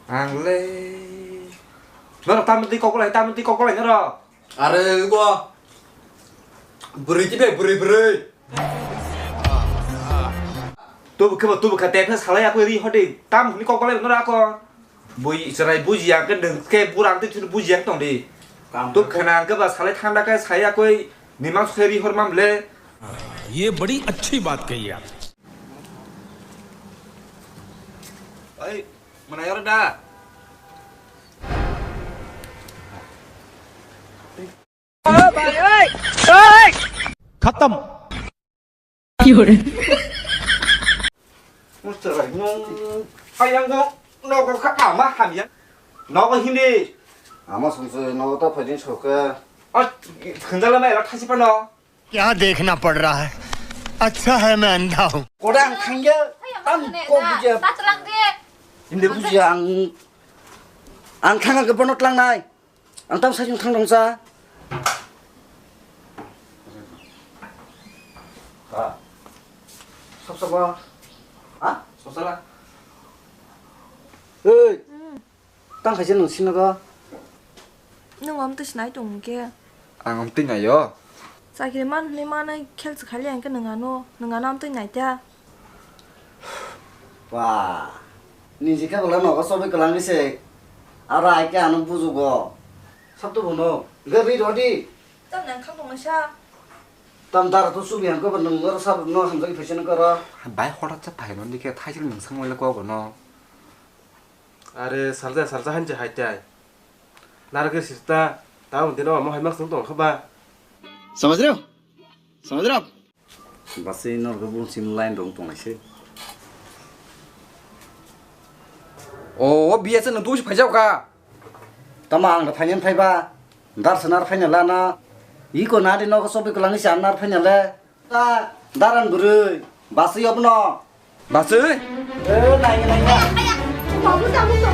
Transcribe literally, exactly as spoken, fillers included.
Ang le. Norok tamni twi kok bolai, tamni twi kok bolai norok. Are go. Bwrwi twi bai bwrwi bwrwi. Tubu khe bo tubu kha, tei phano salai akoi ri hodi. Tam hwnwi kok bolai norok ako. Bui chwrai bujiya khe nwng khe burang twi thwini bujiya tong di. Kam tu kha. Khana ang khe ba salai thanda khe sai akoi nimang soi ri hor mam le. ये बड़ी अच्छी बात कही आप। Ai, mana yar da. खत्म। Mustarai nung ayang go nogo kha ama hamya. Nogo hindi. Ama sungse nogo ta phajin soka. Ah, khandala mai la thasi pano. क्या देखना पड़ रहा है? अच्छा है मैं अंधा हूँ। Kodang khangya tam ko buja. Hindi buja ang, ang khanga ke bono tlang nai. Ang tam sajung thang dong sa. Ha. Sop sop. Ha? Sop sala. Hey. Hmm. Tang khaisa nung sinago. Nung om twi sinai tong khe. Ang om twi naio. Chakri man hwnwi manai khel se khaili ang khe nung ano, nung ano om twi nai ta. Ba, niji khe bwla nogo chobwi kwlangwi se. Aro ai khe ano bujugo. Sab to bono. Hwnkhe ri rw di. Tam nang khang tongnaisa. Tam dara to chubi hwnkhe bo nwng oro sab no hamjagwi phaisa nang karo. Bai horat cha phai no dikhe thaisili nwng sangmali kok bono. Are salsa salsa hanche hai tai. Narake sista, ta dino amo hai mak sung tong kha ba. समझ रहे हो? समझ रहे हो आप? Basi norok bung sim line rong tong naise. O, o biya se nung tusi phaijao kha. Tama ang da phainani phaiba. Dar sanar phaina lana. Iko nadi nogo sobi kwlangni sanar phaina le. Ta daran bwrwi. Basi obno. Basi? Eh, nai, nai, nai.